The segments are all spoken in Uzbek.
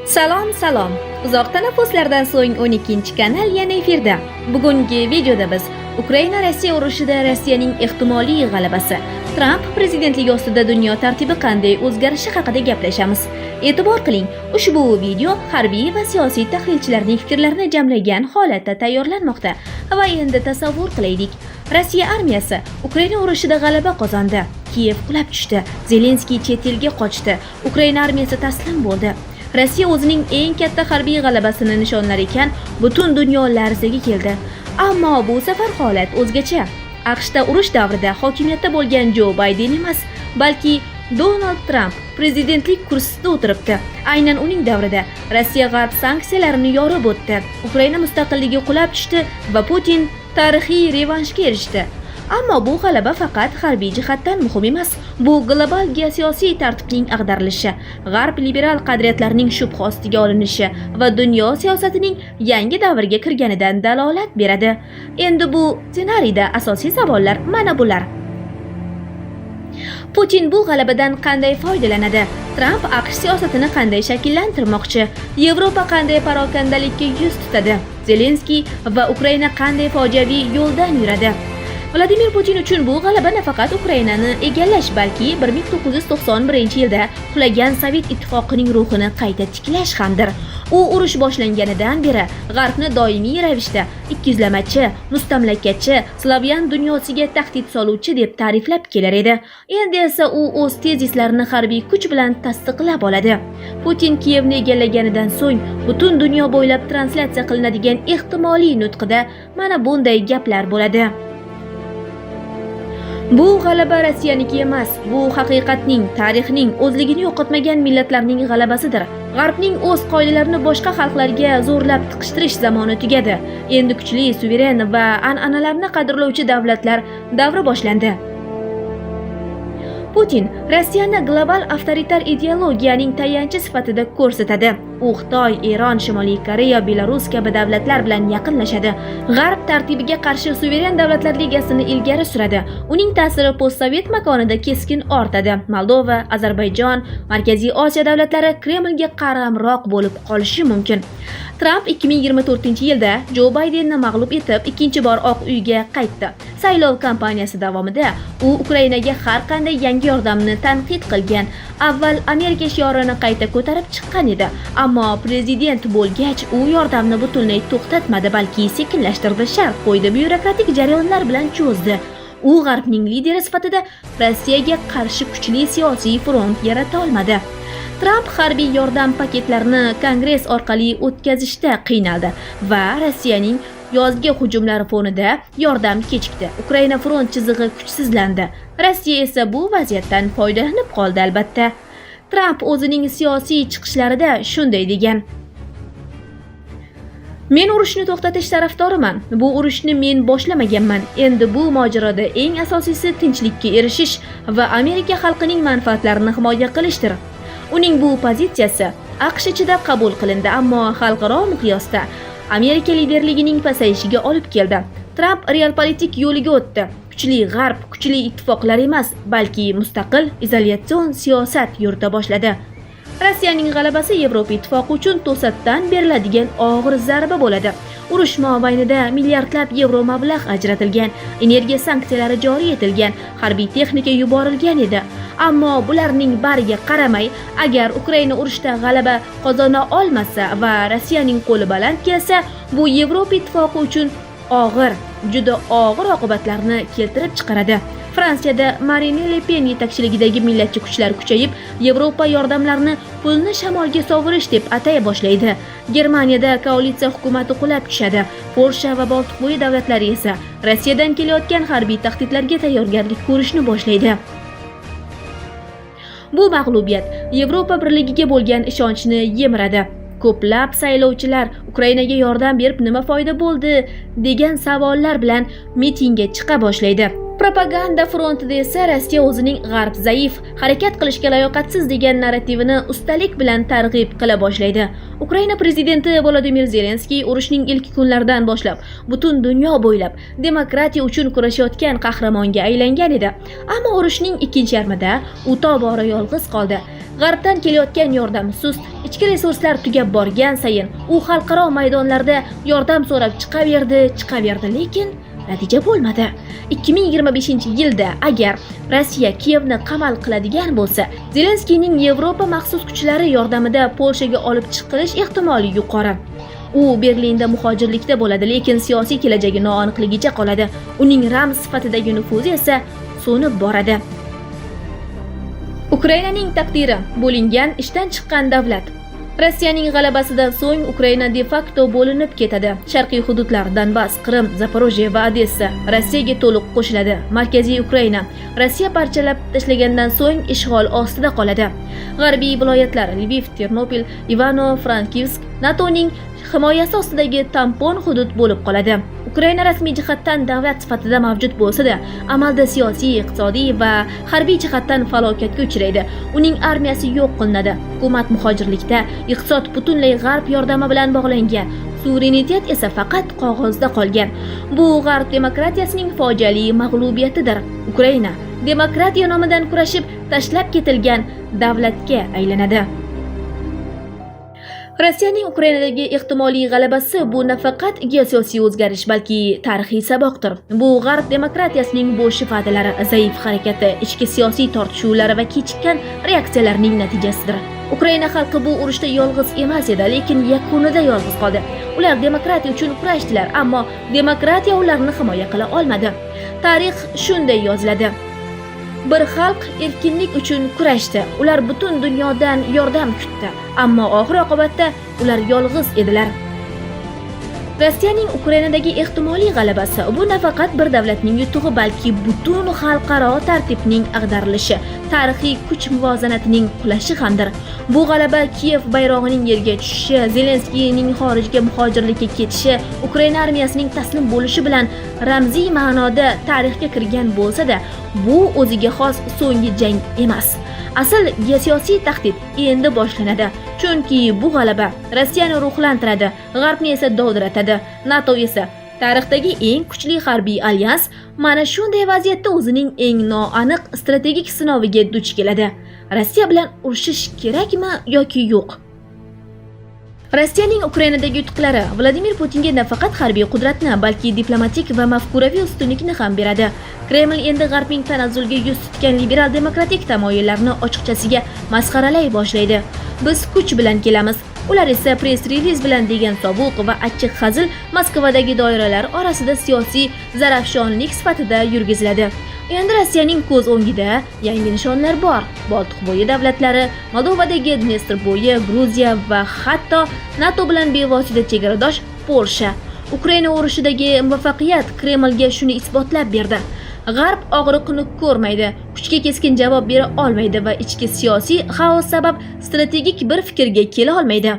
Salom, salom. Uzoq tanaffuslardan so'ng 12-kanal yana efirda. Bugungi videoda biz Ukraina-Rossiya urushida Rossiyaning ehtimoliy g'alabasi, Tramp prezidentligi ostida dunyo tartibi qanday o'zgarishi haqida gaplashamiz. E'tibor qiling, ushbu video harbiy va siyosiy tahlilchilarning fikrlarini jamlagan holatda tayyorlanmoqda. Va endi tasavvur qilaylik. Rossiya armiyasi Ukraina urushida g'alaba qozondi. Kiyev qulab tushdi. Zelenskiy chet elga qochdi. Ukraina armiyasi taslim bo'ldi. Rossiya o'zining eng katta harbiy g'alabasini nishonlar ekan, butun dunyo larzaga keldi. Ammo bu safar holat o'zgacha. AQShda urush davrida hokimiyatda bo'lgan Jo Bayden emas, balki Donald Tramp prezidentlik kursisida o'tiribdi. Aynan uning davrida Rossiya g'arb sanksiyalarini yorib o'tdi. Ukraina mustaqilligi qulab tushdi va Putin tarixiy revanshga erishdi. Ammo bu g'alaba faqat harbiy jihatdan muhim emas. Bu global geosiyosiy tartibning ag'darilishi, g'arb liberal qadriyatlarining shubha ostiga olinishi va dunyo siyosatining yangi davrga kirganidan dalolat beradi. Endi bu ssenariyda asosiy savollar mana bular. Putin bu g'alabadan qanday foydalanadi? Tramp AQSh siyosatini qanday shakllantirmoqchi? Yevropa qanday parokandalikka yuz tutadi? Zelenskiy va Ukraina qanday fojiaviy yo'ldan yuradi? Vladimir Putin uchun bu g'alaba nafaqat Ukrainani egallash, balki 1991-yilda qulagan Sovet ittifoqining ruhini qayta tiklash hamdir. U urush boshlanganidan beri G'arbni doimiy ravishda ikkiyuzlamachi, mustamlakachi, slavyan dunyosiga tahdid soluvchi deb ta'riflab kelar edi. Endi esa u o'z tezislarini harbiy kuch bilan tasdiqlab oladi. Putin Kiyevni egallaganidan so'ng butun dunyo bo'ylab translyatsiya qilinadigan ehtimoliy nutqida mana bunday gaplar bo'ladi. Bu g'alaba Rossiyaniki emas, bu haqiqatning, tarixning, o'zligini yo'qotmagan millatlarning g'alabasidir. G'arbning o'z qoidalarini boshqa xalqlarga zo'rlab tiqishtirish zamoni tugadi. Endi kuchli, suveren va an'analarni qadrlovchi davlatlar davri boshlandi. Putin Rossiyani global avtoritar ideologiyaning tayanchi sifatida ko'rsatadi. U Xitoy, Eron, Shimoliy Koreya, Belarus kabi davlatlar bilan yaqinlashadi. G'arb tartibiga qarshi suveren davlatlar ligasini ilgari suradi. Uning ta'siri postsovet makonida keskin ortadi. Moldova, Ozarbayjon, Markaziy Osiyo davlatlari Kremlga qaramroq bo'lib qolishi mumkin. Tramp 2024-yilda Jo Baydenni mag'lub etib, ikkinchi bor Oq uyga qaytdi. Saylov kampaniyasi davomida u Ukrainaga har qanday yangi yordamni tanqid qilgan. Avval Amerika shiorini qayta ko'tarib chiqqan edi, ammo prezident bo'lgach u yordamni butunlay to'xtatmadi, balki sekinlashtirdi, shart qo'ydi, byurokratik jarayonlar bilan cho'zdi. U G'arbning lideri sifatida Rossiyaga qarshi kuchli siyosiy front yarata olmadi. Tramp harbiy yordam paketlarini Kongress orqali o'tkazishda qiynaldi va Rossiyaning yozgi hujumlari fonida yordam kechikdi. Ukraina front chizig'i kuchsizlandi. Rossiya esa bu vaziyatdan foydalanib qoldi albatta. Tramp o'zining siyosiy chiqishlarida shunday degan: "Men urushni to'xtatish tarafdoriman. Bu urushni men boshlamaganman. Endi bu mojaroda eng asosiysi tinchlikka erishish va Amerika xalqining manfaatlarini himoya qilishdir." Uning bu pozitsiyasi AQSh ichida qabul qilindi, ammo xalqaro miqyosda Amerika liderligining pasayishiga olib keldi. Tramp realpolitik yo'liga o'tdi. Kuchli G'arb, kuchli ittifoqlar emas, balki mustaqil izolyatsion siyosat yurita boshladi. Rossiyaning g'alabasi Yevropa ittifoqi uchun to'satdan beriladigan og'ir zarba bo'ladi. Urush mobaynida milliardlab yevro mablag' ajratilgan, energiya sanksiyalari joriy etilgan, harbiy texnika yuborilgan edi. Ammo bularning bariga qaramay, agar Ukraina urushda g'alaba qozona olmasa va Rossiyaning qo'li baland kelsa, bu Yevropa ittifoqi uchun og'ir, juda og'ir oqibatlarni keltirib chiqaradi. Fransiyada Marine Le Pen yetakchiligidagi millatchi kuchlar kuchayib, Yevropa yordamlarini pulni shamolga sovurish deb atay boshlaydi. Germaniyada koalitsiya hukumati qulab tushadi. Polsha va Boltiqbo'yi davlatlari esa Rossiyadan kelayotgan harbiy tahdidlarga tayyorgarlik ko'rishni boshlaydi. Bu mag'lubiyat Yevropa Birligiga bo'lgan ishonchni yemiradi. Ko'plab saylovchilar Ukrainaga yordam berib nima foyda bo'ldi degan savollar bilan mitingga chiqa boshlaydi. Propaganda frontida esa Rossiya o'zining "G'arb zaif, harakat qilishga layoqatsiz" degan narrativini ustalik bilan targ'ib qila boshlaydi. Ukraina prezidenti Volodimir Zelenskiy urushning ilk kunlaridan boshlab butun dunyo bo'ylab demokratiya uchun kurashayotgan qahramonga aylangan edi. Ammo urushning ikkinchi yarmida u tobora yolg'iz qoldi. G'arbdan kelayotgan yordam sust, ichki resurslar tugab borgan sayin u xalqaro maydonlarda yordam so'rab chiqaverdi, chiqaverdi, lekin natija bo'lmadi. 2025-yilda agar Rossiya Kiyevni qamal qiladigan bo'lsa, Zelenskiyning Yevropa maxsus kuchlari yordamida Polshaga olib chiqilish ehtimoli yuqori. U Berlinda muhojirlikda bo'ladi, lekin siyosiy kelajagi noaniqligicha qoladi. Uning ramz sifatidagi nufuzi esa so'nib boradi. Ukrainaning taqdiri: bo'lingan, ishdan chiqqan davlat. Rossiyaning g'alabasidan so'ng Ukraina de facto bo'linib ketadi. Sharqiy hududlar Donbass, Qrim, Zaporojye va Odessa Rossiyaga to'liq qo'shiladi. Markaziy Ukraina Rossiya parchalab tashlagandan so'ng ishg'ol ostida qoladi. G'arbiy viloyatlar Lviv, Ternopil, Ivano-Frankivsk NATOning himoyasi ostidagi tampon hudud bo'lib qoladi. Ukraina rasmiy jihatdan davlat sifatida mavjud bo'lsa-da, amalda siyosiy, iqtisodiy va harbiy jihatdan falokatga uchraydi. Uning armiyasi yo'q qilinadi, hukumat muhojirlikda, iqtisod butunlay g'arb yordami bilan bog'langan, suverenitet esa faqat qog'ozda qolgan. Bu g'arb demokratiyasining fojiali mag'lubiyatidir. Ukraina demokratiya nomidan kurashib, tashlab ketilgan davlatga aylanadi. Rossiyaning Ukrainadagi ehtimoliy g'alabasi bu nafaqat geosiyosiy o'zgarish, balki tarixiy saboqdir. Bu g'arb demokratiyasining bo'sh va'dalari, zaif harakati, ichki siyosiy tortishuvlari va kechikkan reaksiyalarning natijasidir. Ukraina xalqi bu urushda yolg'iz emas edi, lekin yakunida yolg'iz qoldi. Ular demokratiya uchun kurashdilar, ammo demokratiya ularni himoya qila olmadi. Tarix shunday yoziladi. Bir xalq erkinlik uchun kurashdi. Ular butun dunyodan yordam kutdi, ammo oxir oqibatda ular yolg'iz edilar. Rossiyaning Ukrainadagi ehtimoliy g'alabasi bu nafaqat bir davlatning yutug'i, balki butun xalqaro tartibning ag'darilishi, tarixiy kuch muvozanatining qulashi hamdir. Bu g'alaba Kiyev bayrog'ining yerga tushishi, Zelenskiyning xorijga muhojirlikka ketishi, Ukraina armiyasining taslim bo'lishi bilan ramziy ma'noda tarixga kirgan bo'lsa-da, bu o'ziga xos so'nggi jang emas. Asl geosiyosiy tahdid endi boshlanadi. Chunki bu g'alaba Rossiyani ruhlantiradi, G'arbni esa dovdiratadi. NATO esa, tarixdagi eng kuchli harbiy alyans, mana shunday vaziyatda o'zining eng noaniq strategik sinoviga duch keladi. Rossiya bilan urushish kerakmi yoki yo'q? Rossiyaning Ukrainadagi yutuqlari Vladimir Putinga nafaqat harbiy qudratni, balki diplomatik va mafkuraviy ustunlikni ham beradi. Kreml endi G'arbning tanazzulga yuz tutgan liberal demokratik tamoyillarini ochiqchasiga masxaralay boshlaydi. "Biz kuch bilan kelamiz, ular esa press-reliz bilan" degan sovuq va achchiq hazil Moskvadagi doiralar orasida siyosiy zarafshonlik sifatida yurgiziladi. Endi Rossiyaning ko'z o'ngida yangi nishonlar bor: Boltiqbo'yi davlatlari, Moldovadagi Dnestr bo'yi, Gruziya va hatto NATO bilan bevosita chegaradosh Polsha. Ukraina urushidagi muvaffaqiyat Kremlga shuni isbotlab berdi: G'arb og'riqni ko'rmaydi, kuchga keskin javob bera olmaydi va ichki siyosiy xaos sabab strategik bir fikrga kela olmaydi.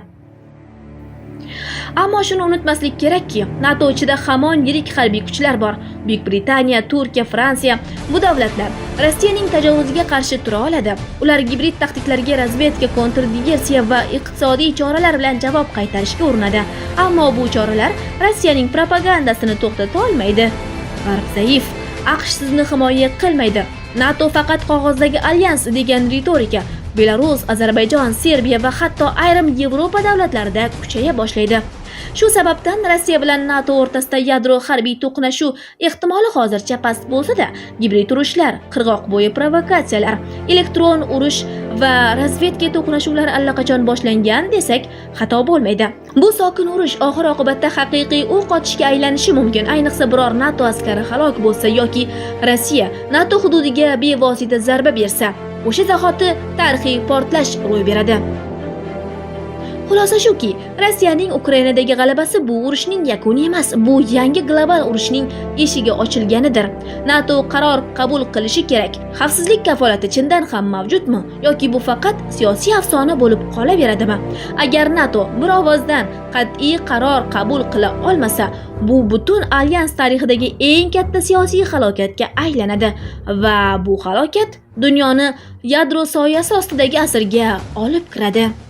Ammo shuni unutmaslik kerakki, NATO ichida hamon yirik harbiy kuchlar bor. Buyuk Britaniya, Turkiya, Fransiya — bu davlatlar Rossiyaning tajovuziga qarshi tura oladi. Ular gibrid tahdidlarga razvedka, kontrdiversiya va iqtisodiy choralar bilan javob qaytarishga urinadi. Ammo bu choralar Rossiyaning propagandasini to'xtata olmaydi. "G'arb zaif, AQSh sizni himoya qilmaydi, NATO faqat qog'ozdagi alyans" degan ritorika Belarus, Ozarbayjon, Serbiya va hatto ayrim Yevropa davlatlarida kuchaya boshlaydi. Shu sababdan Rossiya bilan NATO o'rtasida yadro harbiy to'qnashuv ehtimoli hozircha past bo'lsa-da, gibrid urushlar, qirg'oqbo'yi provokatsiyalar, elektron urush va razvedka to'qnashuvlari allaqachon boshlangan desak, xato bo'lmaydi. Bu sokin urush oxir oqibatda haqiqiy o'q otishga aylanishi mumkin, ayniqsa biror NATO askari halok bo'lsa yoki Rossiya NATO hududiga bevosita zarba bersa, o'sha zahoti tarixiy portlash ro'y beradi. Xulosa shuki, Rossiyaning Ukrainadagi g'alabasi bu urushning yakuni emas, bu yangi global urushning eshigi ochilganidir. NATO qaror qabul qilishi kerak. Xavfsizlik kafolati chindan ham mavjudmi yoki bu faqat siyosiy afsona bo'lib qolaveradimi? Agar NATO bir ovozdan qat'iy qaror qabul qila olmasa, bu butun alyans tarixidagi eng katta siyosiy halokatga aylanadi va bu halokat dunyoni yadro soyasi ostidagi asrga olib kiradi.